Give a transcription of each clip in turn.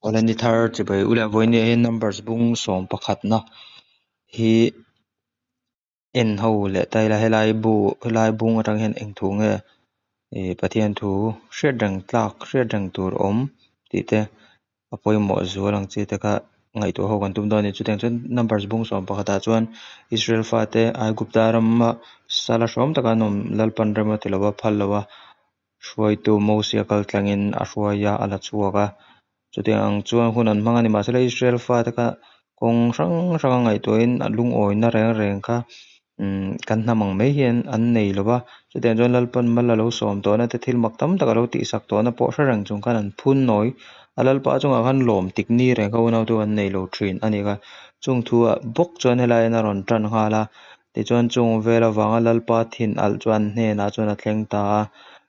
Awle ni thar chibai ule vawiin hian numbers bung sawm pakhatna hi en ho leh ta ila helai bu helai bung atang hian eng thu nge ih Pathian thu hriat reng tlak hriat reng tur awm tih te a pawimawh zual ang chi te kha ngaihtuah ho kan tum dawn a ni. Chutiang chuan numbers bung sawm pakhatah chuan Israel fate Aigupta rama sala hrawm taka an awm Lalpan rem a ti lo a phal lo a hruaitu Mosia kal tlangin a hruai a a la chhuak a. Chutiang ang chuan hun an hmang a ni. Mahsela Israel fate kha kawng hrang hranga ngaihtuahin a lungawina reng reng kha umm kan hnam ang mai hian an nei lo va. Chutiang chuan Lalpan mal a lo sawm tawhna te thil mak tam tak a lo tihsak tawhna pawh hre reng chung khan an phun nawi a. Lalpa chungah khan lawm tik ni reng kha unautu an nei lo thin a ni kha. Chung thuah bawk chuan helai hian a rawn tan nghal a. Tichuan chung vel avanga Lalpa thin alh chu an hnenah chuan a thleng ta a.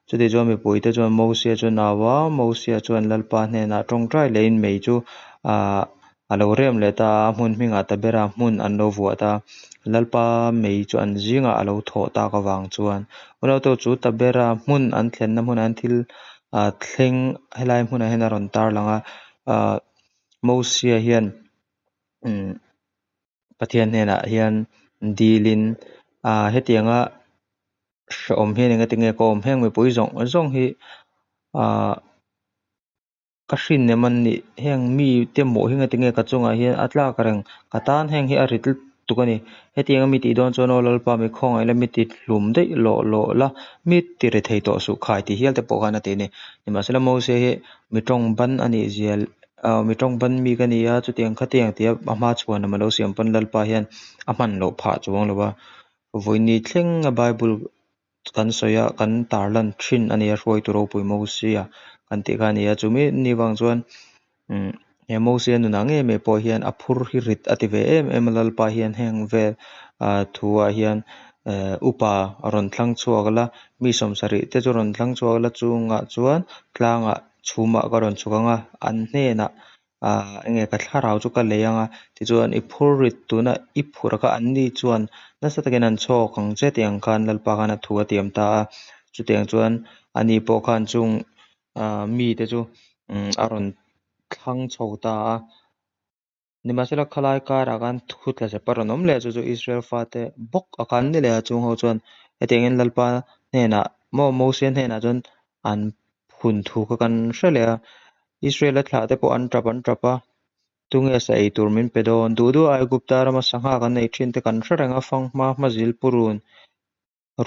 Chuti chuan mipuite chuan Mosia chu nau a, Mosia chuan Lalpa hnenah tawngtai lehin mei chu ah a lo rem leh ta a, a hmun hmingah Tabera hmun an lo vuah ta a. Lalpa mei chu an zingah a lo thawh tak avang chuan unautu chu Tabera hmun an thlenna hmunah hian thil ah thleng helai hmunah hian a rawn tarlang a. Ah Mosia hian umm Pathian hnenah hian dilin ah hetianga hrehawm hian enga tinge ka awm heng mipui zawng zawng hi ah ka hrin em an nih heng mite mawh hi enga tinge ka chungah hian a tlak reng ka tan heng hi a rit lutuk a ni. Hetianga mi tih dawn chuan aw Lalpa mi khawngaih la mi ti hlum daih lawh lawh la mi ti ri thei tawh suh khai ti hial te pawh khan a ti a ni. Nimahsela Mose hi mi tawng ban a nih zia ah mi tawng ban mi ka ni a chutiang khatiang tia a hma chhuanawm a lo siam pawn Lalpa hian a hman loh phah chuang lo a. Vawiin thleng a Bible kan sawi a kan tarlan thin a ni a hruaitu ropui Mosia kan tih kha a ni a. Chumi ni vang chuan umm he Mosia nunah ngei mai pawh hian a phur hi rit a ti ve em em a Lalpa hian heng vel ah thuah hian eh upa rawn thlang chhuak la mi sawmsarih te chu rawn thlang chhuak la chungah chuan tlangah chhumah ka rawn chhuk ang a an hnenah ah enge ka thlarau chu ka lei ang a tichuan i phur rit tuna i phurh kha an ni chuan nasa takin an chhawk ang che tih ang khan Lalpa khan a thu a tiam ta a. Chutiang chuan ani pawh khan chung ah mite chu umm a rawn thlang chho ta a. Nimahsela khalai karah khan thu tla zep a rawn awm leh a chu chu Israel fate bawk a khan ni leh a chung ho chuan hetiangin Lalpa hnenah maw Mosia hnenah chuan an phun thu kha kan hre leh a. Israel a thlah te pawh an tap an tap a tunge sa ei tur min pe dawn duh duh a Aigupta rama sangha kan ei thin te kan hre reng a fanghma hmazil purun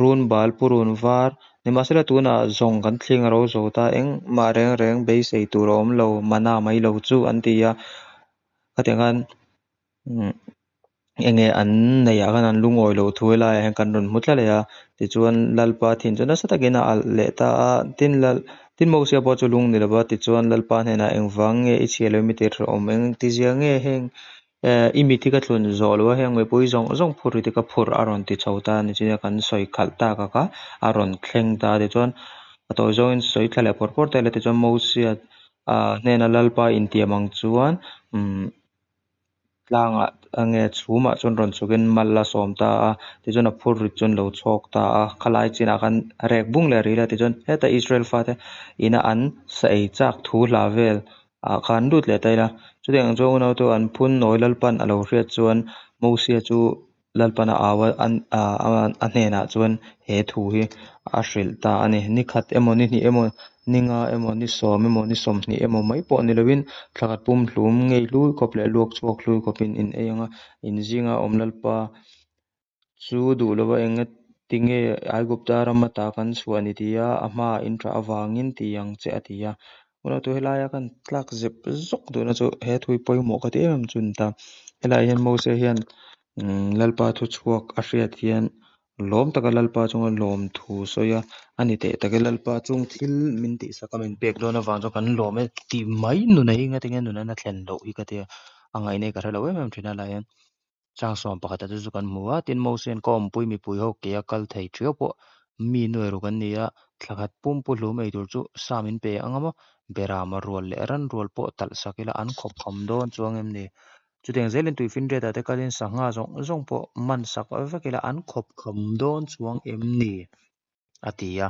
run bal purun var nimahsela tunah zawng kan thling a ro zo ta engmah reng reng beisei tur a awm lo mana mai lo chu an ti a. Khatiang khan umm enge an neihah khan an lungawi loh thu helaiah hian kan rawn hmu thla leh a. Tichuan Lalpa thin chu nasa takin a alh leh ta a tin Lal tin Mosia pawh chu lung ni lova tichuan Lalpa hnenah engvang nge i chhia lo mi tir hrehawm eng tizia nge heng eh i mit hi ka thlun zawh lo a heng mipui zawng zawng phur hi te ka phur a rawn ti chho ta a ni chuan kan sawi khalh tak a kha a rawn thleng ta a tichuan a tawi zawngin sawi thla leh pawr pawr ta ila tichuan Mosia ah hnena Lalpa intiam ang chuan umm tlangah enge chhumah chuan rawn chhukin mal a sawm ta a tichuan a phur rit chuan lo chhawk ta a khalai chinah khan rek bung leh rih la tichuan heta Israel fate ina an sa ei chak thu hla vel ah khan lut leh ta ila chutiang ang chuan unau te an phun nawi Lalpan a lo hriat chuan Mosia chu Lalpan a au a an ah a hnenah chuan he thu hi a hrilh ta a ni. Ni khat emaw ni hnih emaw ni nga emaw ni sawm emaw ni sawmhnih emaw mai pawh ni lovin thla khat pum hlum ngei hlui khawp leh luak chhuak hlui khawpin in ei ang a in zinga awm Lalpa chu duh lova enga tinge Aigupta ram ata kan chhuah ni ti a a hmaah in tah avangin ti ang che a ti a. Unautu helaia kan tlak zep zawk duhna chu he thu hi pawimawh ka ti em em chu a ni ta. Helaiah hian Mose hian umm Lalpa thu chhuak a hriat hian lawm taka Lalpa chunga lawm thu sawi a a ni teh tak e Lalpa chung thil min tihsak a min pek dawn avang chuan kan lawm e tih mai nun hi enga tinge nun a thlen loh hi ka tia a ngaihna hi ka hre lo em em thin a helaiah hian chang sawm pakhat ah te chu kan hmu a tin Mose hian ka awmpui mipui ho ke a kal thei thiau pawh mi nuai ruk an ni a thla khat pum pu hlum ei tur chu sa min pe ang a maw berama rual leh ran rual pawh talh sak ila an khawp kham dawn chuang em ni. Chutiang zelin tuifinriat ah te kalin sangha zawng zawng pawh man sak vek ila an khawp kham dawn chuang em ni a ti a.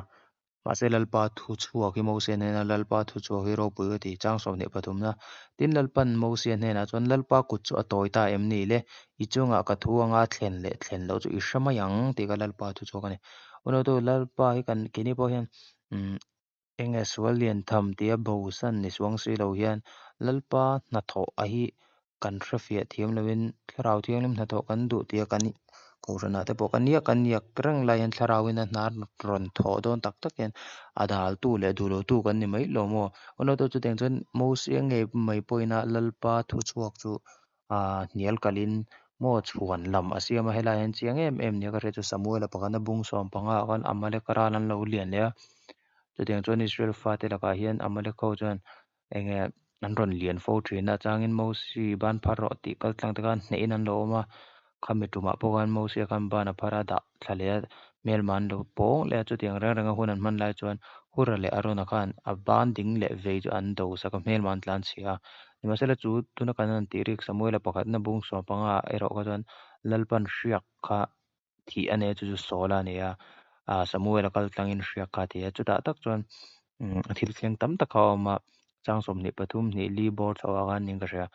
Mahse Lalpa thu chhuak hi Mosia hnena Lalpa thu chhuak hi ropui ka ti, chang 23 na. Tin, Lalpan Mosia hnenah chuan, Lalpa kut chu a tawi ta em ni le? I chungah ka thu anga thlen leh thlen loh chu i hre mai ang tih kha Lalpa thu chhuak a ni. Unautu, Lalpa hi kan keini pawh hian umm enge sual lian tham tia bosan ni chuang si lo hian Lalpa hnathawh a hi kan hrefiah thiam loin Thlarau Thianghlim hnathawh kan duh tia kan Kohhranah te pawh kan iak kan iak reng lai hian Thlarauin a hna rawn thawh dawn tak tak hian a daltu leh duhlotu kan ni mai lo maw? Unautu chutiang chuan Mosia ngei mai pawhin a Lalpa thuchhuak chu hnial kalhin maw chhuan lam a siam a, helai hian chiang em em nia ka hriat chu Samuela pakhatna bung 15 ah khan Amalek ral an lo lian leh a, chutiang chuan Israel fate lakah hian Amalek ho chuan enge an rawn lian fo thin a, changin Mosi ban phar rawh tih kal tlang te khan hnehin an lo awm a, khami tumah pawh khan Mosia khan ban a phar a, dah thla leh a, hmelma an lo pawng leh a, chutiang reng renga hun an hman lai chuan Hura leh Arona khan a ban ding leh vei chu an do sak a, hmelma an tlan chhia a. Nimahsela chu tuna kan han tih rik Samuela pakhatna bung 15 ah erawh kha chuan Lalpan hriak kha thih a nei a, chu chu Saula a ni a, Samuela kal tlangin hriak kha a ti a, chutah tak chuan thil thleng tam tak kha a awm a, chang 23 hnih li bawr chhoh ah khan niin ka hria,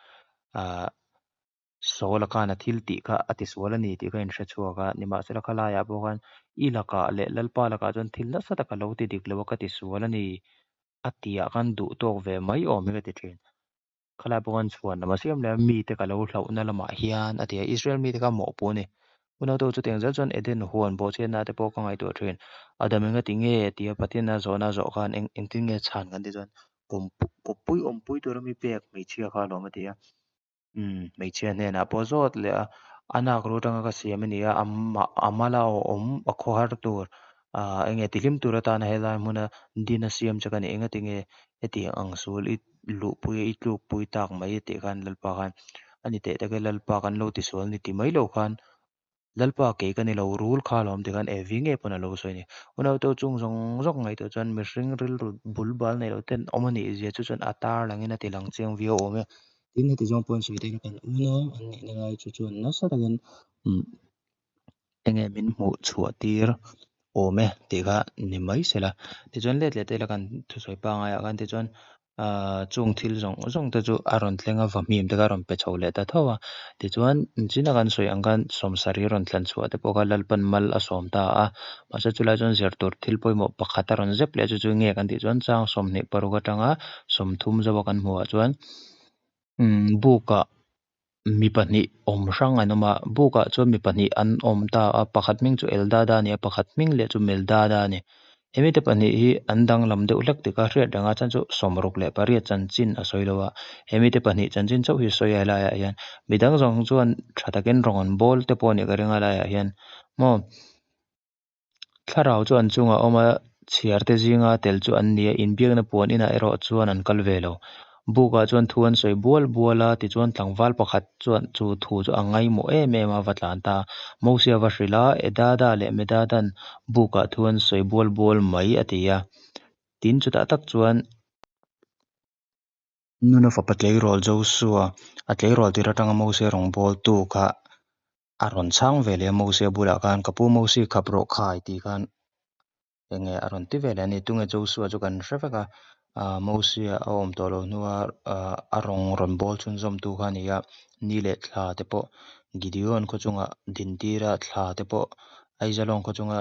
Saula khan a thil tih kha a tisual a ni tih kha a inhre chhuak a, nimahsela khalaiah pawh khan i lakah leh Lalpa lakah chuan thil nasa tak a lo ti dik lo a, ka tisual a ni a tihah khan duh tawk ve mai awm hi ka ti thin. Khalai pawh khan chhuan lam a siam leh a, mite ka lo hlauhna lamah hian a ti a, Israel mite kha mawhpuh a ni. Unautu chutiang zel chuan Eden huan bawhchhiatna te pawh ka ngaihtuah thin. Adam enga ti nge tia Pathian a zawhna a zawh khan eng engtin nge chhan kan tih chuan kawppui awmpui tura mi pek hmeichhia kha alawm a ti a. Umm hmeichhia hnenah pawh zawt leh a, a nak ru atanga ka siam a ni a, amah a mala awm a khawhar tur ah enge tihlim tur atana helai hmuna din a siam che ka ni, engati nge hetiang ang sual i luhpui a i tlukpui tak mai tih khan Lalpa khan a ni teh tak e Lalpa kan lo tisual ni ti mai lo khan Lalpa kei ka ni lo, rul kha alawm ti khan Evi ngei pawn a lo sawi a ni. Unaute chung zawng zawng ngaihtuah chuan mihring rilru bul bal nei lo ten awm a nih zia chu chuan a tar langin a ti lang chiang viau awm e. Tin, heti zawng pawhin sawi theihna kan unau an nihna lai chu chuan nasa takin enge min hmuh chhuah tir awm e tih kha ni mai se la. Tichuan let leh te ila kan thusawi pangaiah khan tichuan Chung thil zawng zawng te chu a rawn thleng a, vahmim te kha a rawn pe chho leh ta tho a. Tichuan, china kan sawi ang khan sawmsarih a rawn thlan chhuah te pawh kha Lalpan mal a sawm ta a. Mahse chulai chuan zir tur thil pawimawh pakhat a rawn zep leh chu chu nge kan tih chuan chang 26 atanga 30 zauha kan hmuhah chuan bukah mi pahnih awm hrang an awm a, bukah chuan mi pahnih an awm ta a, pakhat hming chu Eldada a ni a, pakhat hming leh chu Meldada a ni. Hemi te pahnih hi an danglam deuh hlek tika hriat reng a, chhan chu 68 chanchin a sawi lo a, hemi te pahnih chanchin chauh hi sawi a helaiah hian midang zawng chuan tha takin rawng an bawl te pawh a nih ka ring a helaiah hian maw. Thlarau chu an chungah a awm a, chhiar te zinga tel chu an ni a, inbiakna puan inah erawh chuan an kal ve lo. Bukah chuan thu an sawi bual bual a, tichuan tlangval pakhat chuan chu thu chu a ngaimawh em em a, va tlan ta. Mosia va hrilh a, Edada leh Medada'n bukah thu an sawi bual bual mai a ti a. Tin, chutah tak chuan. Nuna fapa tleirawl Josua, a tleirawl tir atanga Mosia rawngbawltu kha a rawn chhang ve leh a, Mosia bulah khan, Ka pu Mosi khap rawh khai tih khan eng nge a rawn ti ve leh a ni. Tunge Josua chu kan hre vek a, Mosia a awm tawh loh hnua a rawng rawn bawl chhunzawmtu kha a ni a, ni leh thla te pawh Gideon khaw chunga dintir a, thla te pawh Aijalon khaw chunga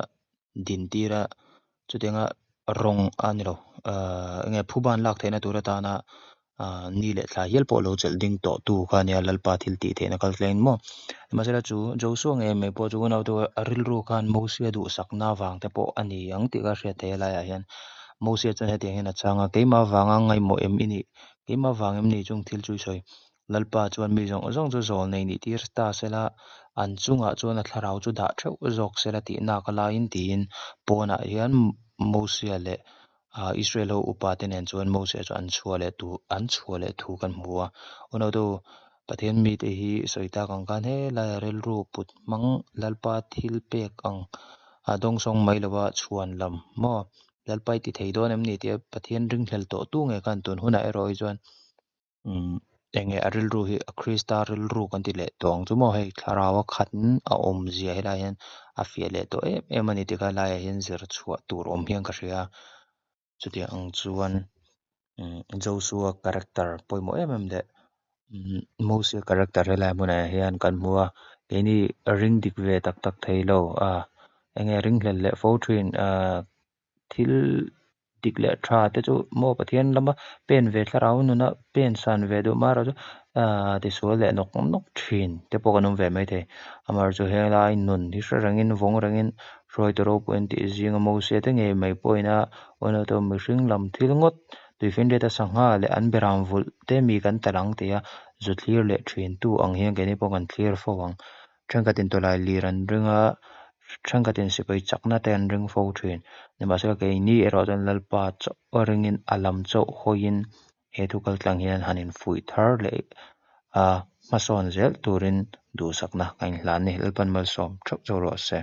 dintir a, Chutianga rawng a ni lo, enge phuban lak theihna tur atana ni leh thla hial pawh lo chelh ding tawh tu kha ania Lalpa thil tih theihna kal thleng maw. Nimahsela chu Joshua ngei mai pawh chu unau te a rilru khan Mosia duhsakna vang te pawh a ni ang tih kha a hriat theih a laiah hian Mosia chuan hetiang hian a chhang a, keimah vanga ngaihmawh em i nih, keimah vang em ni chung thil chu i sawi. Lalpa chuan mi zawng zawng chu zawl nei nih tir ta sela, an chungah chuan a thlarau chu dah theuh zawk sela tih nak a laiin tiin pawnah hian Mosia leh Israel ho upa te nen chuan Mosia chu an chhuah leh tu an chhuah leh thu kan hmu a. Unautu Pathian mite hi sawi tak ang khan helaia rilru put hmang Lalpa thil pek ang a dawngsawng mai lova chhuan lam maw Lalpa i ti thei dawn em ni tia Pathian ringhlel tawh tu nge khan tun hunah erawh hi chuan Umm enge a rilru hi a Krista rilru kan ti leh tawh ang chu maw hei thlarau a khat a awm zia helai hian a fiah leh tawh em em a ni tih kha helaiah hian zir chhuah tur awm hian ka hria. Chutiang ang chuan Joshua character pawimawh em em leh Mosia character helai hmunah hian kan hmu a, keini ring dik ve tak tak thei lo a, enge ringhlel leh fo thin thil dik leh tha te chu maw Pathian lama pen ve thlarau nuna pen san ve duh mah erawh chu tisual leh nawk nawk thin te pawh kan awm ve maithei. Amaherawhchu helai nun hi hre rengin vawng rengin hruaitu ropui an tih zinga Mosia te ngei mai pawhin a unaute mihring lam thil ngawt tuifinriata sangha leh an beram vulh te mi kan tal ang tia zu thlir leh thin tu ang hian keini pawh kan thlir fo ang. Thenkhatin tawlai lir an ring a, thenkhatin sipai chakna te an ring fo thin. Nimahsela keini erawh chuan Lalpa chauh a ringin a lam chauh hawiin he thu kaltlang hian han infuih thar leh a, hmasawn zel turin duhsakna ka inhlan a ni. Lalpan malsawm theuh chauh rawh se.